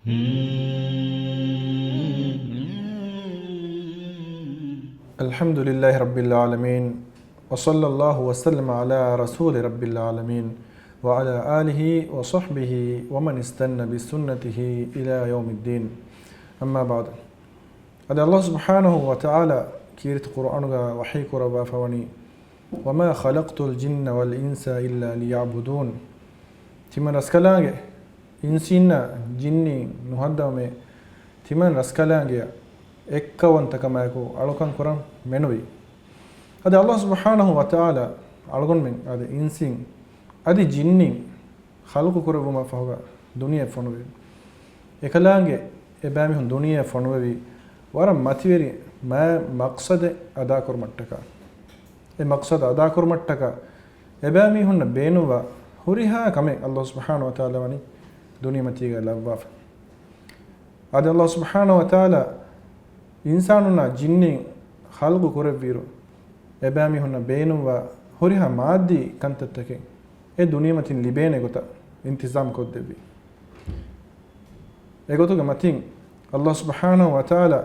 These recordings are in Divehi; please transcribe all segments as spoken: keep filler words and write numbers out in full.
الحمد لله رب العالمين، وصلى الله وسلم على رسول رب العالمين، وعلى آله وصحبه ومن استن بسنته إلى يوم الدين. أما بعد. އަދި ﷲ ސުބްޙާނަހޫ ވަތަޢާލާ ކީރިތި ޤުރުއާނުގަ ވަޙީ ކުރައްވާފަވަނީ، وما خلقت الجن والإنس إلا ليعبدون. ތިމަން ރަސްކަލާނގެ އިންސީންނާ ޖިންނީން ނުހައްދަވަމޭ، ތިމަން ރަސްކަލާނގެއަށް އެއްކައުވަންތަކަމާއެކު އަޅުކަން ކުރަން މެނުވީ. އަދި ﷲ ސުބްޙާނަހޫ ވަތަޢާލާ އަޅުގަނޑުމެން އަދި އިންސީން އަދި ޖިންނީން ޚަލްޤު ކުރެއްވުމަށް ފަހުގަ ދުނިޔެ ފޮނުވި. އެކަލާނގެ އެބައިމީހުން ދުނިޔެ ފޮނުވެވީ ވަރަށް މަތިވެރި މާ މަޤްޞަދެއް އަދާކުރުމަށްޓަކާ. އެ މަޤްޞަދު އަދާކުރުމަށްޓަކާ އެބައިމީހުންނަށް ބޭނުންވާ ހުރިހާ ކަމެއް ﷲ ސުބްޙާނަހޫ ވަތަޢާލާ ވަނީ ދުނިޔެމަތީގަ ލައްވާފަ. އަދި ﷲ ސުބްޙާނަހޫ ވަތަޢާލާ އިންސާނުންނާ ޖިންނީން ޚަލްޤު ކުރެއްވިއިރު، އެބައިމީހުންނަށް ބޭނުންވާ ހުރިހާ މާއްދީ ކަންތައްތަކެއް އެ ދުނިޔެމަތިން ލިބޭނެ ގޮތަށް އިންތިޒާމް ކޮށްދެއްވި. އެގޮތުގެ މަތިން ﷲ ސުބްޙާނަހޫ ވަތަޢާލާ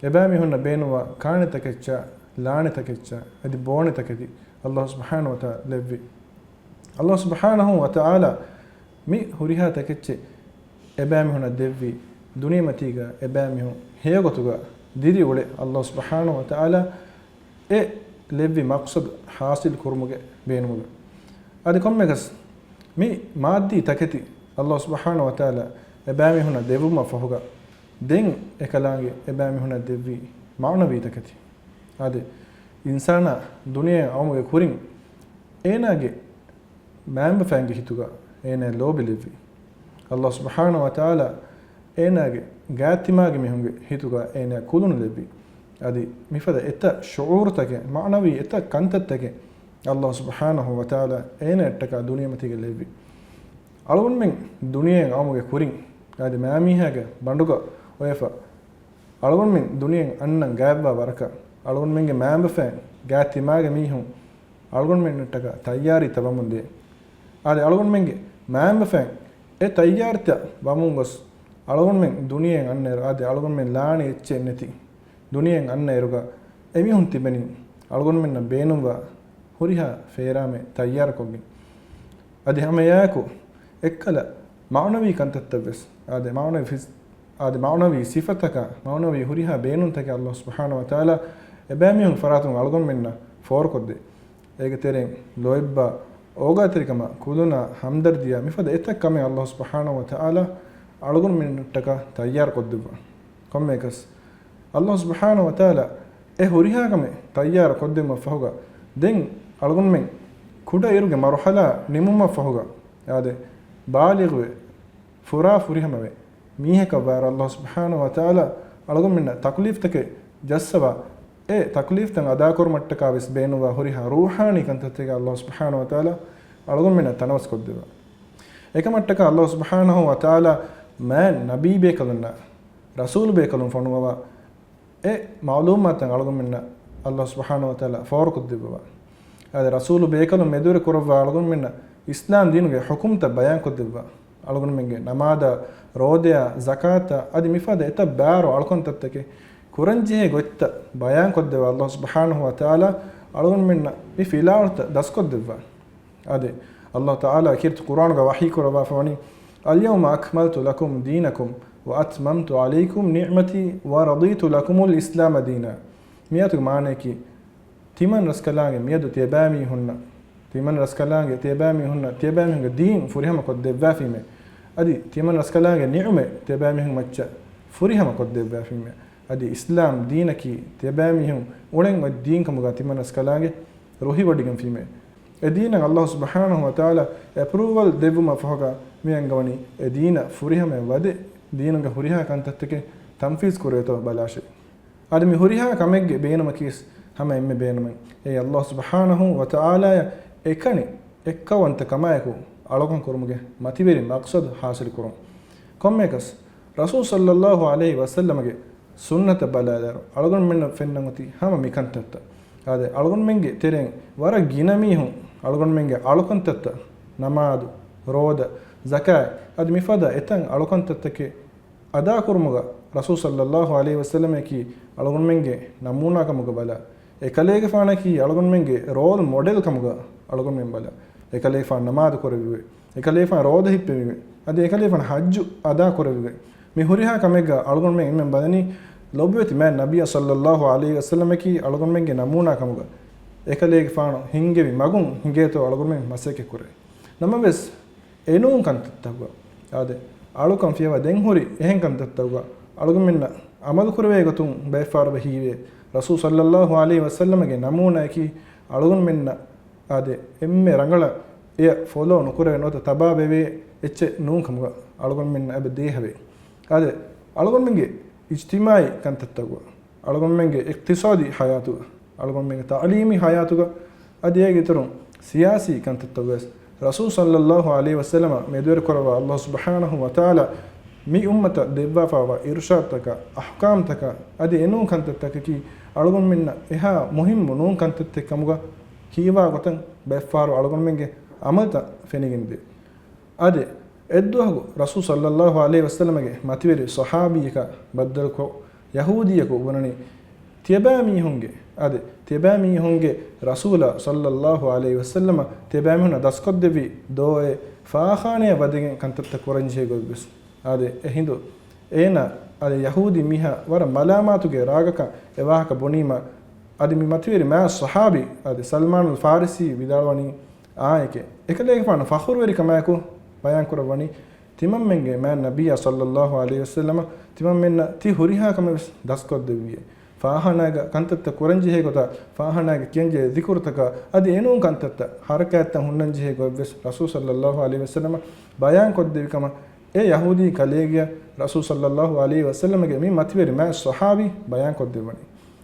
އެބައިމީހުންނަށް ބޭނުންވާ ކާނެތަކެއްޗާ، ލާނެތަކެއްޗާ، އަދި ބޯނެތަކެތި ﷲ ސުބްޙާނަހޫ ވަތަޢާލާ ލެއްވި. ﷲ ސުބްޙާނަހޫ ވަތަޢާލާ މި ހުރިހާ ތަކެއްޗެއް އެބައިމީހުންނަށް ދެއްވީ، ދުނިޔެމަތީގަ އެބައިމީހުން ހެޔޮގޮތުގަ ދިރިއުޅޭ ﷲ ސުބްޙާނަހޫ ވަތަޢާލާ އެ ލެއްވި މަޤްޞަދު ޙާޞިލް ކުރުމުގެ ބޭނުމުގަ. އަދި ކޮންމެއަކަސް މި މާއްދީ ތަކެތި ﷲ ސުބްޙާނަހޫ ވަތަޢާލާ އެބައިމީހުންނަށް ދެއްވުމަށް ފަހުގަ، ދެން އެކަލާނގެ އެބައިމީހުންނަށް ދެއްވީ މަޢުނަވީ ތަކެތި. އާދެ، އިންސާނާ ދުނިޔެ އައުމުގެ ކުރިން އޭނާގެ މައިންބަފައިންގެ ހިތުގަ އޭނާ ލޯބި ލެއްވި. ﷲ ސުބްޙާނަހޫ ވަތަޢާލާ އޭނާގެ ގާތްތިމާގެ މީހުންގެ ހިތުގަ އޭނާ ކުލުނު ލެއްވި. އަދި މިފަދަ އެތައް ޝުޢޫރުތަކެއް، މަޢުނަވީ އެތައް ކަންތައްތަކެއް ﷲ ސުބްޙާނަހޫ ވަތަޢާލާ އޭނާއަށްޓަކާ ދުނިޔެމަތީގަ ލެއްވި. އަޅުގަނޑުމެން ދުނިޔެއަށް އައުމުގެ ކުރިން، އަދި މާމީހާގެ ބަނޑުގަ އޮވެފަ، އަޅުގަނޑުމެން ދުނިޔެއަށް އަންނަން ގާތްވާ ވަރަކަށް، އަޅުގަނޑުމެންގެ މައިންބަފައިން ގާތްތިމާގެ މީހުން އަޅުގަނޑުމެންނަށްޓަކާ ތައްޔާރީތައް ވަމުން ދޭ. އާދެ، އަޅުގަނޑުމެންގެ މައިންބަފައިން އެ ތައްޔާރީތައް ވަމުން ގޮސް، އަޅުގަނޑުމެން ދުނިޔެއަށް އަންނައިރު، އާދެ، އަޅުގަނޑުމެން ލާނެ އެއްޗެއް ނެތި ދުނިޔެއަށް އަންނައިރުގަ އެމީހުން ތިބެނީ އަޅުގަނޑުމެންނަށް ބޭނުންވާ ހުރިހާ ފޭރާމެއް ތައްޔާރުކޮށްގެން. އަދި ހަމައެއާއެކު އެއްކަލަ މަޢުނަވީ ކަންތައްތައްވެސް، އާދެ، މަޢުނަވީ ފިސް-، އާދެ، މަޢުނަވީ ސިފަތަކާ، މަޢުނަވީ ހުރިހާ ބޭނުންތަކެއް ﷲ ސުބްޙާނަހޫ ވަތަޢާލާ އެބައިމީހުން ފަރާތުން އަޅުގަނޑުމެންނަށް ފޯރުކޮށްދޭ. އޭގެ ތެރެއިން ލޯތްބާ، އޯގާތެރިކަމާ، ކުލުނާ، ހަމްދަރްދީއާ، މިފަދަ އެތައް ކަމެއް ﷲ ސުބްޙާނަހޫ ވަތަޢާލާ އަޅުގަނޑުމެންނަށްޓަކާ ތައްޔާރުކޮށްދެއްވާ. ކޮންމެއަކަސް، ﷲ ސުބްޙާނަހޫ ވަތަޢާލާ އެ ހުރިހާ ކަމެއް ތައްޔާރު ކޮށްދެއްވުމަށް ފަހުގަ، ދެން އަޅުގަނޑުމެން ކުޑަ އިރުގެ މަރުޙަލާ ނިމުމަށް ފަހުގަ، އާދެ، ބާލިޣުވެ، ފުރާ ފުރިހަމަވެ، މީހަކަށް ވާއިރު ﷲ ސުބްޙާނަހޫ ވަތަޢާލާ އަޅުގަނޑުމެންނަށް ތަކުލީފްތަކެއް ޖައްސަވާ، އެ ތަކުލީފްތައް އަދާކުރުމަށްޓަކާ ވެސް ބޭނުންވާ ހުރިހާ ރޫޙާނީ ކަންތައްތަކެއް ﷲ ސުބްޙާނަހޫ ވަތަޢާލާ އަޅުގަނޑުމެންނަށް ތަނަވަސްކޮށްދެއްވާ. އެކަމަށްޓަކާ ﷲ ސުބްޙާނަހޫ ވަތަޢާލާ މާތް ނަބީ ބޭކަލުންނާ ރަސޫލު ބޭކަލުން ފޮނުވަވާ، އެ މަޢުލޫމާތުތައް އަޅުގަނޑުމެންނަށް ﷲ ސުބްޙާނަހޫ ވަތަޢާލާ ފޯރުކޮށްދެއްވަވާ. އާދެ، ރަސޫލު ބޭކަލުން މެދުވެރި ކުރައްވާ އަޅުގަނޑުމެންނަށް އިސްލާމް ދީނުގެ ޙުކުމްތައް ބަޔާންކޮށްދެއްވާ. އަޅުގަނޑުމެންގެ ނަމާދާ، ރޯދަޔާ، ޒަކާތާ އަދި މިފަދަ އެތައް ބާރު އަޅުކަންތައްތަކެއް ކުރަންޖެހޭ ގޮތްތައް ބަޔާންކޮށްދެއްވާ. ﷲ ސުބްޙާނަހޫ ވަތަޢާލާ އަޅުގަނޑުމެންނަށް މި ފިލާވަޅުތައް ދަސްކޮށްދެއްވާ. އާދެ، ﷲ ތަޢާލާ ކީރިތި ޤުރުއާނުގަ ވަޙީ ކުރައްވާފަވަނީ، اليوم أكملت لكم دينكم وأتممت عليكم نعمتي ورضيت لكم الإسلام دينا. މިއާޔަތުގެ މާނަޔަކީ، ތިމަން ރަސްކަލާނގެ މިއަދު ތިޔަބައިމީހުންނަށް، ތިމަން ރަސްކަލާނގެ ތިޔަބައިމީހުންނަށް ތިޔަބައިމީހުންގެ ދީން ފުރިހަމަ ކޮށްދެއްވާފީމޭ. އަދި ތިމަން ރަސްކަލާނގެ ނިޢުމަތް ތިޔަބައިމީހުން މައްޗަށް ފުރިހަމަ ކޮށްދެއްވާފީމޭ. އަދި އިސްލާމް ދީނަކީ ތިޔަބައިމީހުން އުޅެން އޮތް ދީން ކަމުގަ ތިމަން ރަސްކަލާނގެ ރުހިވޮޑިގެންފީމޭ. އެ ދީނަށް ﷲ ސުބްޙާނަހޫ ވަތަޢާލާ އެޕްރޫވަލް ދެއްވުމަށް ފަހުގަ މި އަންގަވަނީ އެ ދީނަށް ފުރިހަމައަށް ވަދެ ދީނުގެ ހުރިހާ ކަންތައްތަކެއް ތަންފީޒް ކުރޭތޯ ބަލާށޭ. އަދި މި ހުރިހާ ކަމެއްގެ ބޭނުމަކީވެސް ހަމަ އެންމެ ބޭނުމެއް. އެއީ ﷲ ސުބްޙާނަހޫ ވަތަޢާލާއަށް އެކަނި އެއްކައުވަންތަ ކަމާއެކު އަޅުކަން ކުރުމުގެ މަތިވެރި މަޤްޞަދު ޙާޞިލު ކުރުން. ކޮންމެއަކަސް، ރަސޫލު ޞައްލައްލާހު ޢަލައިހި ވަސައްލަމަގެ ސުންނަތަށް ބަލާލާއިރު، އަޅުގަނޑުމެންނަށް ފެންނަން އޮތީ ހަމަ މިކަންތައްތައް. އާދެ، އަޅުގަނޑުމެންގެ ތެރެއިން ވަރަށް ގިނަ މީހުން އަޅުގަނޑުމެންގެ އަޅުކަންތައްތައް، ނަމާދު، ރޯދަ، ޒަކާތް، އަދި މިފަދަ އެތައް އަޅުކަންތައްތަކެއް އަދާކުރުމުގަ ރަސޫލު ޞައްލައްލާހު ޢަލައިހި ވަސައްލަމަކީ އަޅުގަނޑުމެންގެ ނަމޫނާ ކަމުގަ ބަލާ. އެކަލޭގެފާނަކީ އަޅުގަނޑުމެންގެ ރޯލް މޮޑެލް ކަމުގަ އަޅުގަނޑުމެން ބަލާ. އެކަލޭގެފާނު ނަމާދު ކުރެއްވިވެ. އެކަލޭގެފާނު ރޯދަ ހިއްޕެވިވެ. އަދި އެކަލޭގެފާނު ޙައްޖު އަދާ ކުރެއްވިވެ. މި ހުރިހާ ކަމެއްގަ އަޅުގަނޑުމެން އެންމެން ބަލަނީ ލޮބުވެތި މާތް ނަބިއްޔާ ޞައްލައްލާހު ޢަލައިހި ވަސައްލަމަކީ އަޅުގަނޑުމެންގެ ނަމޫނާ ކަމުގަ. އެކަލޭގެފާނު ހިންގެވި މަގުން ހިނގޭތޯ އަޅުގަނޑުމެން މަސައްކަތް ކުރޭ. ނަމަވެސް، އެނޫން ކަންތައްތަކުގަ. އާދެ، އަޅުކަން ފިޔަވާ ދެން ހުރި އެހެން ކަންތައްތަކުގަ އަޅުގަނޑުމެންނަށް ޢަމަލު ކުރެވޭ ގޮތުން ބައެއްފަހަރު ހީވޭ. ރަސޫލު ޞައްލައްލާހު ޢަލައިހި ވަސައްލަމަގެ ނަމޫނާއަކީ އަޅުގަނޑުމެންނަށް އާދެ، އެންމެ ރަނގަޅަށް އެޔަށް ފޮލޯ ނުކުރެވޭ ނުވަތަ ތަބާވެވޭ އެއްޗެއް ނޫން ކަމުގަ އަޅުގަނޑުމެންނަށް އެބަ ދޭހަވޭ. އާދެ، އަޅުގަނޑުމެންގެ އިޖްތިމާޢީ ކަންތައްތަކުގަ، އަޅުގަނޑުމެންގެ އިޤްތިޞާދީ ޙަޔާތުގަ، އަޅުގަނޑުމެންގެ ތަޢުލީމީ ޙަޔާތުގަ، އަދި އޭގެ އިތުރުން ސިޔާސީ ކަންތައްތަކުގަވެސް ރަސޫލު ޞައްލައްލާހު ޢަލައިހި ވަސައްލަމަ މެދުވެރިކުރައްވާ ﷲ ސުބްޙާނަހޫ ވަތަޢާލާ މި އުއްމަތަށް ދެއްވާފައިވާ އިރުޝާދުތަކަށް، އަޙްކާމްތަކަށް، އަދި އެނޫން ކަންތައްތަކަކީ އަޅުގަނޑުމެންނަށް އެހާ މުހިއްމު ނޫން ކަންތައްތައް ކަމުގަ ހީވާ ގޮތަށް ބައެއްފަހަރު އަޅުގަނޑުމެންގެ ޢަމަލުތައް ފެނިގެންދޭ. އާދެ، އެއްދުވަހަކު ރަސޫލު ޞައްލައްލާހު ޢަލައިހި ވަސައްލަމަގެ މަތިވެރި ޞަޙާބީއަކާ ބައްދަލުކޮށް، ޔަހޫދީއަކު ބުނަނީ، ތިޔަބައި މީހުންގެ، އާދެ، ތިޔަބައި މީހުންގެ ރަސޫލާ ޞައްލައްލާހު ޢަލައިހި ވަސައްލަމަ ތިޔަބައި މީހުންނަށް ދަސްކޮށްދެއްވީ ދޯއޭ ފާޚާނަޔަށް ވަދެގެން ކަންތައްތައް ކުރަންޖެހޭ ގޮތްވެސް. އާދެ، އެހިނދު އޭނާ، އާދެ، ޔަހޫދީ މީހާ ވަރަށް މަލާމާތުގެ ރާގަކަށް އެ ވާހަކަ ބުނީމަ، އަދި މި މަތިވެރި މާތް ޞަޙާބީ، އާދެ، ސަލްމާނުލް ފާރިސީ ވިދާޅުވަނީ، އާއެކޭ. އެކަލޭގެފާނު ފަޚުރުވެރިކަމާއެކު ބަޔާންކުރައްވަނީ، ތިމަންމެންގެ މާތް ނަބިއްޔާ ޞައްލައްލާހު ޢަލައިހި ވަސައްލަމަ ތިމަންމެންނަށް ތި ހުރިހާ ކަމެއް ވެސް ދަސްކޮށްދެއްވިއޭ. ފާޚާނާގަ ކަންތައްތައް ކުރަންޖެހޭ ގޮތާ، ފާޚާނާގަ ކިޔަންޖެހޭ ޛިކުރުތަކާ، އަދި އެނޫން ކަންތައްތައް ހަރަކާތްތައް ހުންނަންޖެހޭ ގޮތްވެސް ރަސޫލު ޞައްލައްލާހު ޢަލައިހި ވަސައްލަމަ ބަޔާންކޮށްދެއްވި ކަމަށް އެ ޔަހޫދީ ކަލޭގެޔަށް ރަސޫލު ޞައްލައްލާހު ޢަލައިހި ވަސައްލަމަގެ މި މަތިވެރި މާތް ޞަޙާބީ ބަޔާންކޮށްދެއްވަނީ.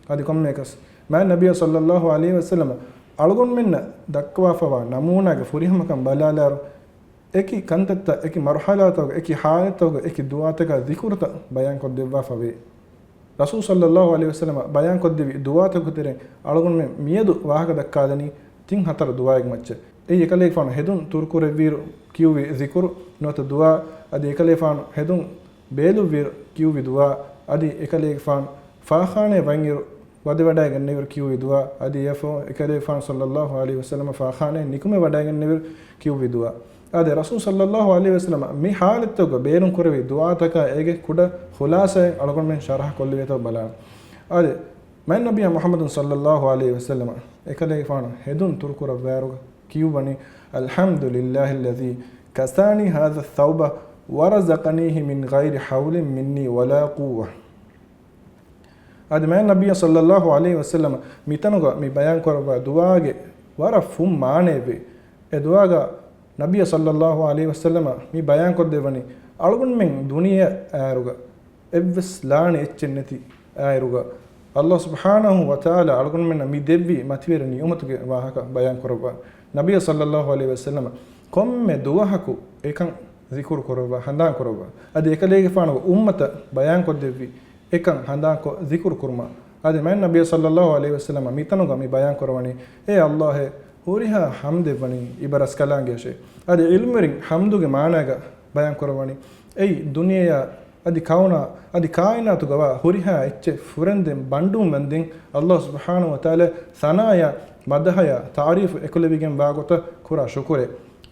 އަދި ކޮންމެއަކަސް، މާތް ނަބިއްޔާ ޞައްލައްލާހު ޢަލައިހި ވަސައްލަމަ އަޅުގަނޑުމެންނަށް ދައްކަވާފައިވާ ނަމޫނާގެ ފުރިހަމަކަން ބަލާލާއިރު، އެކި ކަންތައްތައް، އެކި މަރުޙަލާތަކުގަ، އެކި ޙާލަތްތަކުގަ، އެކި ދުޢާތަކާ ޒިކުރުތައް ބަޔާންކޮށްދެއްވާފަވޭ. ރަސޫލު ޞައްލައްލާހު ޢަލައިހި ވަސައްލަމަ ބަޔާންކޮށްދެއްވި ދުޢާތަކުގެ ތެރެއިން އަޅުގަނޑުމެން މިއަދު ވާހަކަ ދައްކާލަނީ ތިން ހަތަރު ދުޢާއެއްގެ މައްޗަށް. އެއީ އެކަލޭގެފާނު ހެދުން ތުރުކުރެއްވިއިރު ކިޔުއްވި ޒިކުރު ނުވަތަ ދުޢާ، އަދި އެކަލޭގެފާނު ހެދުން ބޭލުއްވިއިރު ކިޔުއްވި ދުޢާ، އަދި އެކަލޭގެފާނު ފާޚާނަޔަށް ވަންއިރު ވަދެވަޑައިގެންނެވިއިރު ކިޔުއްވި ދުޢާ، އަދި އެއަށްފަހު އެކަލޭގެފާނު ޞައްލައްލާހު ޢަލައިހި ވަސައްލަމަ ފާޚާނަޔަށް ނިކުމެވަޑައިގެންނެވިއިރު ކިޔުއްވި ދުޢާ. އާދެ، ރަސޫލު ޞައްލައްލާހު ޢަލައިހި ވަސައްލަމަ މި ޙާލަތްތަކުގަ ބޭނުން ކުރެއްވި ދުޢާތަކާ އޭގެ ކުޑަ ޚުލާޞާއެއް އަޅުގަނޑުމެން ޝަރަޙަ ކޮށްލެވޭތޯ ބަލާނަން. އާދެ، މާތް ނަބިއްޔާ މުޙައްމަދު ޞައްލައްލާހު ޢަލައިހި ވަސައްލަމަ އެކަލޭގެފާނު ހެދުން ތުރުކުރައްވާއިރު ކިޔުއްވަނީ، الحمد لله الذي كساني هذا الثوب ورزقنيه من غير حول مني ولا قوة. އަދި މާތް ނަބިއްޔާ ޞައްލައްލާހު ޢަލައިހި ވަސައްލަމަ މިތަނުގަ މި ބަޔާން ކުރައްވާ ދުޢާގެ ވަރަށް ފުން މާނައެއްވޭ. އެ ދުޢާގަ ނަބިއްޔާ ޞައްލައްލާހު ޢަލައިހި ވަސައްލަމަ މި ބަޔާންކޮށްދެއްވަނީ، އަޅުގަނޑުމެން ދުނިޔެއަށް އައިއިރުގަ އެއްވެސް ލާނެ އެއްޗެއް ނެތި އައިއިރުގަ، ﷲ ސުބްޙާނަހޫ ވަތަޢާލާ އަޅުގަނޑުމެންނަށް މި ދެއްވި މަތިވެރި ނިޢުމަތުގެ ވާހަކަ ބަޔާން ކުރައްވާ. ނަބިއްޔާ ޞައްލައްލާހު ޢަލައިހި ވަސައްލަމަ ކޮންމެ ދުވަހަކު އެކަން ޒިކުރު ކުރައްވާ، ހަނދާން ކުރައްވާ. އަދި އެކަލޭގެފާނުގެ އުއްމަތަށް ބަޔާންކޮށްދެއްވި އެކަން ހަނދާންކޮށް ޒިކުރު ކުރުމަށް. އަދި މާތް ނަބިއްޔާ ޞައްލައްލާހު ޢަލައިހި ވަސައްލަމަ މިތަނުގަ މި ބަޔާން ކުރައްވަނީ، އޭ ﷲ އޭ، ހުރިހާ ޙަމްދެއްވަނީ އިބަރަސްކަލާނގެއަށޭ. އަދި ޢިލްމުވެރިން ޙަމްދުގެ މާނާގަ ބަޔާން ކުރައްވަނީ، އެއީ ދުނިޔެއާ އަދި ކައުނާ އަދި ކާއިނާތުގަވާ ހުރިހާ އެއްޗެއް ފުރެންދެން ބަންޑުން ވަންދެން ﷲ ސުބްޙާނަހޫ ވަތަޢާލާ ސަނާޔާ، މަދަޙަޔާ، ތަޢުރީފު އެކުލެވިގެން ވާ ގޮތަށް ކުރާ ޝުކުރޭ.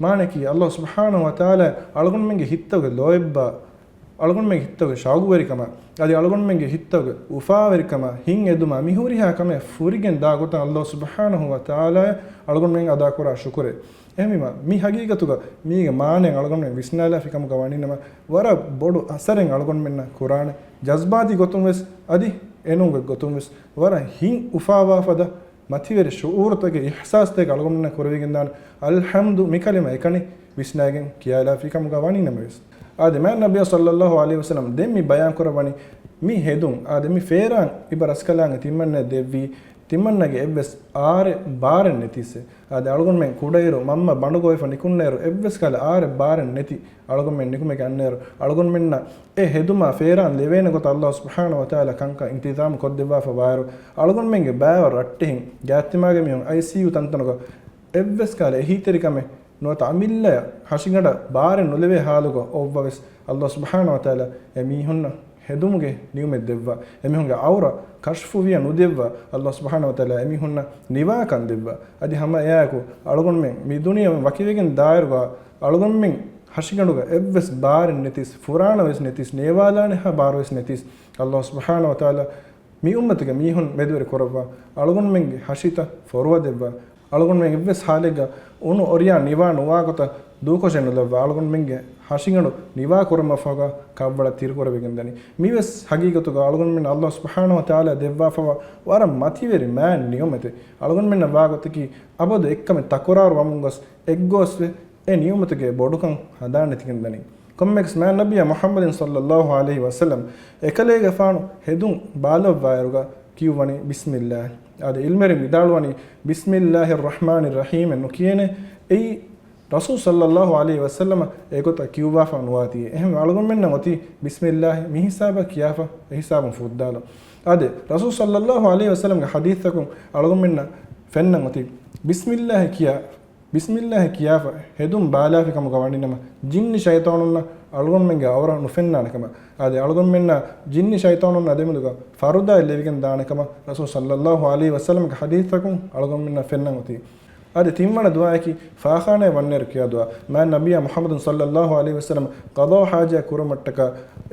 މާނައަކީ، ﷲ ސުބްޙާނަހޫ ވަތަޢާލާ އަޅުގަނޑުމެންގެ ހިތްތަކުގެ ލޯތްބާ، އަޅުގަނޑުމެންގެ ހިތްތަކުގެ ޝައުގުވެރިކަމާ، އަދި އަޅުގަނޑުމެންގެ ހިތްތަކުގެ އުފާވެރިކަމާ، ހިތް އެދުމާ، މި ހުރިހާ ކަމެއް ފުރިގެން ދާ ގޮތަށް ﷲ ސުބްޙާނަހޫ ވަތަޢާލާއަށް އަޅުގަނޑުމެން އަދާކުރާ ޝުކުރޭ. އެހެންވީމަ، މި ޙަޤީޤަތުގަ މީގެ މާނައެއް އަޅުގަނޑުމެން ވިސްނާލާފި ކަމުގަ ވަނީ ނަމަ، ވަރަށް ބޮޑު އަސަރެއް އަޅުގަނޑުމެންނަށް ކުރާނެ. ޖަޒްބާތީ ގޮތުން ވެސް އަދި އެނޫން ގޮތްގޮތުން ވެސް ވަރަށް ހިތް އުފާވާ ފަދަ މަތިވެރި ޝުޢޫރުތަކެއް، އިޙްސާސްތަކެއް އަޅުގަނޑުމެންނަށް ކުރެވިގެންދާނެ. އަލްޙަމްދު މި ކަލިމަ އެކަނި ވިސްނާގެން ކިޔާލާފި ކަމުގަ ވަނީ ނަމަވެސް، އާދެ، މާތް ނަބިއްޔާ ޞައްލައްލާހު ޢަލައިހި ވަސައްލަމް ދެން މި ބަޔާން ކުރައްވަނީ، މި ހެދުން، އާދެ، މި ފޭރާން އިބަރަސްކަލާނގެ ތިންމަންނަ ދެއްވީ، ތިންމަންނަގެ އެއްވެސް އާރެއް ބާރެއް ނެތިއްސެ. އާދެ، އަޅުގަނޑުމެން ކުޑައިރު މަންމަ ބަނޑުގޮވެފަ ނިކުންނައިރު އެއްވެސް ކަހަލަ އާރެއް ބާރެއް ނެތި އަޅުގަނޑުމެން ނިކުމެގެން އަންނައިރު، އަޅުގަނޑުމެންނަށް އެ ހެދުމާ ފޭރާން ލެވޭނެ ގޮތަށް ﷲ ސުބްޙާނަހޫ ވަތަޢާލާ ކަންކަން އިންތިޒާމު ކޮށްދެއްވާފަ ވާއިރު، އަޅުގަނޑުމެންގެ ބައިވަރު ރައްޓެހިން ގާތްތިމާގެ މީހުން އައިސީޔޫ ތަންތަނުގަ އެއްވެސް ކަހަލަ އެހީތެރިކަމެއް ނުވަތަ އަމިއްލަޔަށް ހަށިގަނޑަށް ބާރެއް ނުލެވޭ ހާލުގަ އޮއްވަވެސް، ﷲ ސުބްޙާނަހޫ ވަތަޢާލާ އެމީހުންނަށް ހެދުމުގެ ނިޢުމަތް ދެއްވާ، އެމީހުންގެ ޢައުރަ ކަޝްފުވިޔަ ނުދެއްވާ، ﷲ ސުބްޙާނަހޫ ވަތަޢާލާ އެމީހުންނަށް ނިވާކަން ދެއްވާ. އަދި ހަމަ އެއާއެކު އަޅުގަނޑުމެން މި ދުނިޔެ ވަކިވެގެން ދާއިރުގަ އަޅުގަނޑުމެން ހަށިގަނޑުގަ އެއްވެސް ބާރެއް ނެތިސް، ފުރާނަވެސް ނެތިސް، ނޭވާލާނެހާ ބާރުވެސް ނެތިސް، ﷲ ސުބްޙާނަހޫ ވަތަޢާލާ މި އުއްމަތުގެ މީހުން މެދުވެރި ކުރައްވާ، އަޅުގަނޑުމެންގެ ހަށިތައް ފޮރުވަދެއްވާ، އަޅުގަނޑުމެން އެއްވެސް ހާލެއްގަ އުނު އޮރިޔާ ނިވާ ނުވާ ގޮތަށް ދޫކޮށެއް ނުލައްވާ، އަޅުގަނޑުމެންގެ ހަށިގަނޑު ނިވާ ކުރުމަށްފަހުގަ ކަށްވަޅަށް ތިރިކުރެވިގެންދަނީ. މިވެސް ހަގީގަތުގަ އަޅުގަނޑުމެން ﷲ ސުބްޙާނަހޫ ވަތަޢާލާ ދެއްވާފަވާ ވަރަށް މަތިވެރި މާތް ނިޢުމަތެއް. އަޅުގަނޑުމެންނަށް ވާ ގޮތަކީ އަބަދު އެއްކަމެއް ތަކުރާރު ވަމުން ގޮސް އެއްގޮސްވެ އެ ނިޢުމަތުގެ ބޮޑުކަން ހަނދާން ނެތިގެންދަނީ. ކޮންމެއަކަސް މާތް ނަބިއްޔާ މުޙައްމަދު ޞައްލައްލާހު ޢަލައިހި ވަސައްލަމް އެކަލޭގެފާނު ހެދުން ބާލައްވާއިރުގަ ކިޔުއްވަނީ ބިސްމިއްލާހް. އާދެ، ޢިލްމުވެރިން ވިދާޅުވަނީ ބިސްމިއްލާހިއްރަޙްމާނިއްރަޙީމް އެއް ނުކިޔޭނެ. އެއީ ރަސޫލު ޞައްލައްލާހު ޢަލައިހި ވަސައްލަމަ އެގޮތަށް ކިޔުއްވާފަ ނުވާތީ. އެހެން އަޅުގަނޑުމެންނަށް އޮތީ ބިސްމިއްލާހި މި ހިސާބަށް ކިޔާފަ އެ ހިސާބުން ފުއްދާލުން. އާދެ، ރަސޫލު ޞައްލައްލާހު ޢަލައިހި ވަސައްލަމްގެ ޙަދީޘްތަކުން އަޅުގަނޑުމެންނަށް ފެންނަން އޮތީ ބިސްމިއްލާހި ކިޔާ ބިސްމިއްލާހި ކިޔާފަ ހެދުން ބާލާފި ކަމުގަ ވަނީނަމަ، ޖިންނި ޝައިޠާނުންނަށް އަޅުގަނޑުމެންގެ ޢައުރަ ނުފެންނާނެ ކަމަށް. އާދެ، އަޅުގަނޑުމެންނަށް ޖިންނި ޝައިޠާނުންނާ ދެމެދުގަ ފަރުދާއެއް ލެވިގެން ދާނެ ކަމަށް ރަސޫލު ޞައްލައްލާހު ޢަލައިހި ވަސައްލަމްގެ ޙަދީޘްތަކުން އަޅުގަނޑުމެންނަށް ފެންނަން އޮތީ. އަދި ތިންވަނަ ދުޢާއަކީ ފާޚާނާއަށް ވަންނައިރު ކިޔާ ދުޢާ. މާތް ނަބިއްޔާ މުޙައްމަދު ޞައްލައްލާހު ޢަލައިހި ވަސައްލަމް ޤަޟާ ޙާޖާ ކުރުމަށްޓަކާ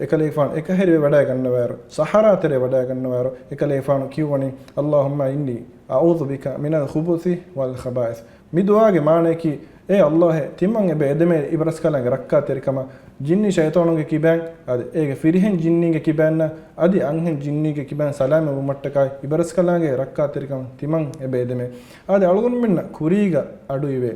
އެކަލޭގެފާނު އެކަހެރިވެ ވަޑައިގަންނަވާއިރު، ޞަޙަރާ ތެރެ ވަޑައިގަންނަވާއިރު، އެކަލޭގެފާނު ކިޔުއްވަނީ، اللهم إني أعوذ بك من الخبث والخبائث. މި ދުޢާގެ މާނަޔަކީ، އޭ ﷲ، ތިމަން އެބަ އެދެމޭ އިބަރަސްކަލާނގެ ރައްކާތެރިކަމަށް، ޖިންނި ޝައިޠާނުންގެ ކިބައިން، އަދި އޭގެ ފިރިހެން ޖިންނީންގެ ކިބައިންނަށް، އަދި އަންހެން ޖިންނީންގެ ކިބައިން ސަލާމަތްވުމަށްޓަކާ އިބަރަސްކަލާނގެ ރައްކާތެރިކަމަށް ތިމަން އެބަ އެދެމޭ. އާދެ، އަޅުގަނޑުމެންނަށް ކުރީގަ އަޑުއިވޭ.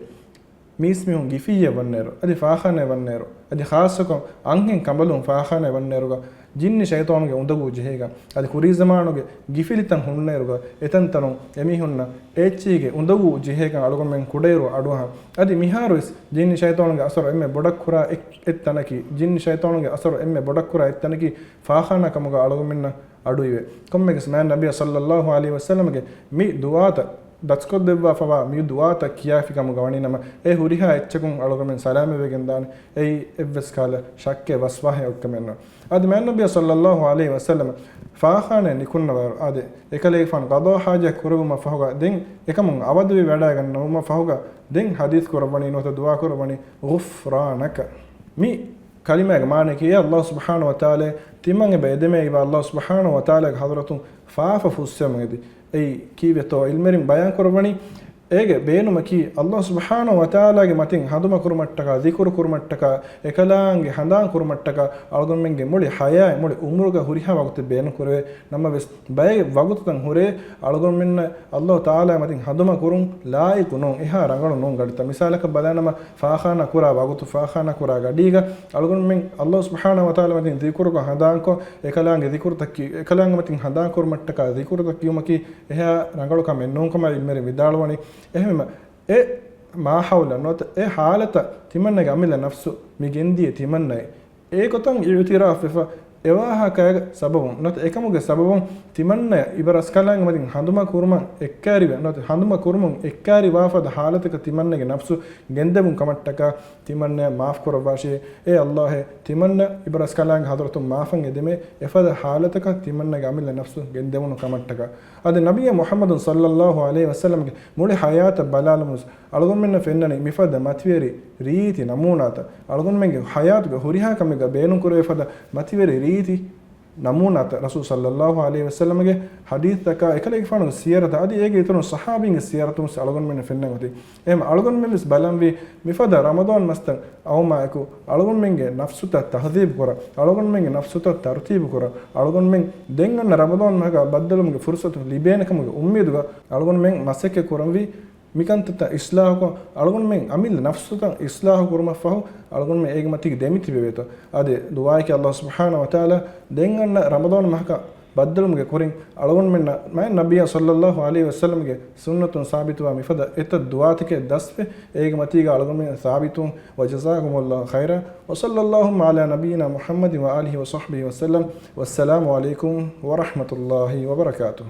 މީސްމީހުން ގިފިއްޔެއް ވަންނައިރު، އަދި ފާޚާނާއެއް ވަންނައިރު، އަދި ޚާއްޞަކޮށް އަންހެން ކަނބަލުން ފާޚާނާއެއް ވަންނައިރުގަ، ޖިންނި ޝައިޠާނުގެ އުނދަގޫ ޖެހޭގަ، އަދި ކުރީ ޒަމާނުގެ ގިފިލިތައް ހުންނައިރުގަ، އެތަންތަނުން އެމީހުންނަށް އޭއްޗިހިގެ އުނދަގޫ ޖެހޭކަން އަޅުގަނޑުމެން ކުޑައިރު އަޑުއަހަން. އަދި މިހާރުވެސް ޖިންނި ޝައިޠާނުގެ އަސަރު އެންމެ ބޮޑަށް ކުރާ އެއް، އެއްތަނަކީ، ޖިންނި ޝައިޠާނުގެ އަސަރު އެންމެ ބޮޑަށް ކުރާ އެއްތަނަކީ ފާޚާނާ ކަމުގަ އަޅުގަނޑުމެންނަށް އަޑުއިވޭ. ކޮންމެއަކަސް މާތް ނަބިއްޔާ ޞައްލައްލާހު ޢަލައިހި ވަސައްލަމްގެ މި ދުޢާތައް ދަސްކޮށްދެއްވާފަވާ މި ދުޢާތައް ކިޔާފި ކަމުގަ ވަނީނަމަ، އެ ހުރިހާ އެއްޗަކުން އަޅުގަނޑުމެން ސަލާމަތްވެގެން ދާނެ. އެއީ އެއްވެސް ކަހަލަ ޝައްކެއް ވަސްވާހެއް އޮތްކަމެއް ނޫން. އަދި މާތް ނަބިއްޔާ ޞައްލައްލާހު ޢަލައިހި ވަސައްލަމަ ފާޚާނާއަށް ނިކުންނަވާއިރު، އާދެ، އެކަލޭގެފާނު ޤަޟާ ޙާޖާ ކުރެއްވުމަށް ފަހުގަ ދެން އެކަމުން އަވަދިވެވަޑައިގަންނަވުމަށް ފަހުގަ ދެން ޙަދީޘް ކުރައްވަނީ ނުވަތަ ދުޢާ ކުރައްވަނީ، ޣުފްރާނަކަ. މި ކަލިމާގެ މާނައަކީ، އޭ ﷲ ސުބްޙާނަހޫ ވަތަޢާލާ، ތިމަން އެބަ އެދެމޭ އިބަ ﷲ ސުބްޙާނަހޫ ވަތަޢާލާގެ ޙަޟްރަތުން ފާފަ ފުއްސެވުމަށް އެދި. އެއީ ކީއްވެތޯ ޢިލްމުވެރިން ބަޔާން ކުރައްވަނީ، އޭގެ ބޭނުމަކީ، ﷲ ސުބްޙާނަހޫ ވަތަޢާލާގެ މަތިން ހަނދުމަ ކުރުމަށްޓަކާ، ޛިކުރު ކުރުމަށްޓަކާ، އެކަލާނގެ ހަނދާން ކުރުމަށްޓަކާ، އަޅުގަނޑުމެންގެ މުޅި ޙަޔާތް، މުޅި ޢުމުރުގަ ހުރިހާ ވަގުތެއް ބޭނުން ކުރެވޭ. ނަމަވެސް، ބައެއް ވަގުތުތައް ހުރޭ، އަޅުގަނޑުމެންނަށް ﷲ ތަޢާލާ މަތިން ހަނދުމަ ކުރުން ލާއިޤު ނޫން، އެހާ ރަނގަޅު ނޫން ގަޑިތައް. މިސާލަކަށް ބަލާނަމަ، ފާޚާނާ ކުރާ ވަގުތު، ފާޚާނާ ކުރާ ގަޑީގަ އަޅުގަނޑުމެން ﷲ ސުބްޙާނަހޫ ވަތަޢާލާ މަތިން ޛިކުރުކޮށް ހަނދާންކޮށް، އެކަލާނގެ ޛިކުރުތައް ކި-، އެކަލާނގެ މަތިން ހަނދާން ކުރުމަށްޓަކާ ޛިކުރުތައް ކިޔުމަކީ އެހާ ރަނގަޅު ކަމެއް ނޫން ކަމަށް ޢިލްމުވެރިން ވިދާޅުވަނީ. އެހެންވީމަ، އެ މާހައުލަށް ނުވަތަ އެ ޙާލަތަށް ތިމަންނަގެ އަމިއްލަ ނަފްސު މި ގެންދިޔަ ތިމަންނައެއް. އެގޮތަށް އިޢުތިރާފްވެފަ އެވާހަކައިގެ ސަބަބުން ނުވަތަ އެކަމުގެ ސަބަބުން ތިމަންނަޔަށް އިބަރަސްކަލާނގެ މަތިން ހަނދުމަ ކުރުމަށް އެއްކާރިވެ ނުވަތަ ހަނދުމަ ކުރުމުން އެއްކާރިވާފަދަ ޙާލަތަކަށް ތިމަންނަގެ ނަފްސު ގެންދެވުން ކަމަށްޓަކާ ތިމަންނަޔަށް މާފް ކުރައްވާށޭ. އޭ ﷲ، ތިމަންނަ އިބަރަސްކަލާނގެ ޙަޟްރަތުން މާފަށް އެދެމޭ އެފަދަ ޙާލަތަކަށް ތިމަންނަގެ އަމިއްލަ ނަފްސު ގެންދެވުނު ކަމަށްޓަކާ. އަދި ނަބިއްޔާ މުޙައްމަދު ޞައްލައްލާހު ޢަލައިހި ވަސައްލަމްގެ މުޅި ޙަޔާތަށް ބަލާލުމުސް އަޅުގަނޑުމެންނަށް ފެންނަނީ މިފަދަ މަތިވެރި ރީތި ނަމޫނާތައް. އަޅުގަނޑުމެންގެ ޙަޔާތުގެ ހުރިހާ ކަމެއްގަ ބޭނުންކުރެވޭ ފަދަ މަތިވެރި ރީތި ނަމޫނާތައް. ރަސޫލު ޞައްލައްލާހު ޢަލައިހި ވަސައްލަމްގެ ޙަދީޘްތަކާ، އެކަލޭގެފާނުގެ ސީރަތަށް އަދި އޭގެ އިތުރުން ޞަޙާބީންގެ ސީރަތުން އަޅުގަނޑުމެންނަށް ފެންނަން އޮތީ. އެހެން އަޅުގަނޑުމެންވެސް ބަލަންވީ މިފަދަ ރަމަޟާން މަސްތައް އައުމާއެކު، އަޅުގަނޑުމެންގެ ނަފްސުތައް ތަހްޒީބު ކުރަން، އަޅުގަނޑުމެންގެ ނަފްސުތައް ތަރުތީބު ކުރަން، އަޅުގަނޑުމެން ދެން އަންނަ ރަމަޟާން މަހަކަށް ބައްދަލުވުމުގެ ފުރުޞަތު ލިބޭނެ ކަމުގެ އުއްމީދުގަ އަޅުގަނޑުމެން މަސައްކަތް ކުރަންވީ. މިކަންތައްތައް އިޞްލާޙުކޮށް، އަޅުގަނޑުމެން އަމިއްލަ ނަފްސުތައް އިޞްލާޙު ކުރުމަށްފަހު، އަޅުގަނޑުމެން އޭގެ މަތީގަ ދެމިތިބެވޭތޯ. އާދެ، ދުޢާއަކީ ﷲ ސުބްޙާނަހޫ ވަތަޢާލާ ދެން އަންނަ ރަމަޟާން މަހަކަށް ބައްދަލުވުމުގެ ކުރިން، އަޅުގަނޑުމެންނަށް މާތް ނަބިއްޔާ ޞައްލައްލާހު ޢަލައިހި ވަސައްލަމްގެ ސުންނަތުން ސާބިތުވާ މިފަދަ އެތައް ދުޢާތަކެއް ދަސްވެ، އޭގެ މަތީގަ އަޅުގަނޑުމެން ސާބިތުވުން. وجزاكم الله خيرا، وصلى اللهم على نبينا محمد وآله وصحبه وسلم، والسلام عليكم ورحمة الله وبركاته.